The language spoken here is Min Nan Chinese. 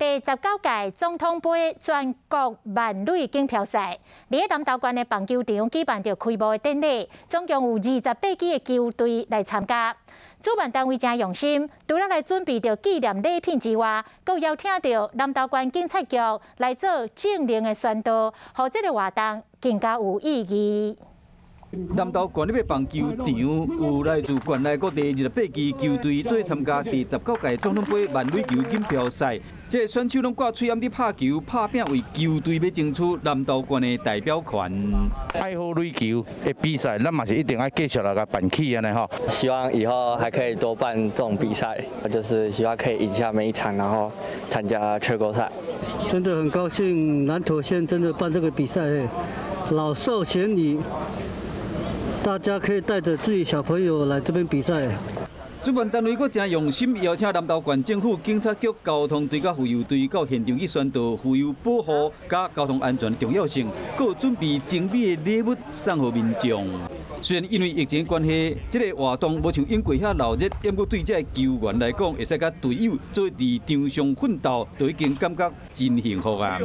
第19屆總統盃全國萬壘錦標賽，佇南投縣的棒球場舉辦著開幕的典禮，總共有28支的球隊來參加。主辦單位誠用心，除了來準備著紀念禮品之外，閣邀請著南投縣警察局來做政令的宣導，予這个活動更加有意義。南投縣立的棒球場有來自縣內各地28支球隊做參加第19屆總統盃萬壘球錦標賽。這个選手攏掛喙罨佇拍球，拍拚為球隊欲爭取南投縣的代表權。愛好壘球的比賽，咱嘛是一定愛繼續來共辦起按呢吼。希望以後還可以多辦這種比賽，就是希望可以贏下每一場，然後參加全國賽。真的很高興，南投縣真的辦這個比賽，老少咸宜。大家可以帶著自己小朋友來這邊比賽。主辦單位閣誠用心，邀請南投縣政府警察局交通隊佮浮游隊到現場去宣導浮游保護佮交通安全的重要性，閣有準備精美的禮物送予民眾。雖然因為疫情關係，這个活動無像往過遐鬧熱，不過對這个球員來講，會使佮隊友做佇場上奮鬥，就已經感覺真幸福啊！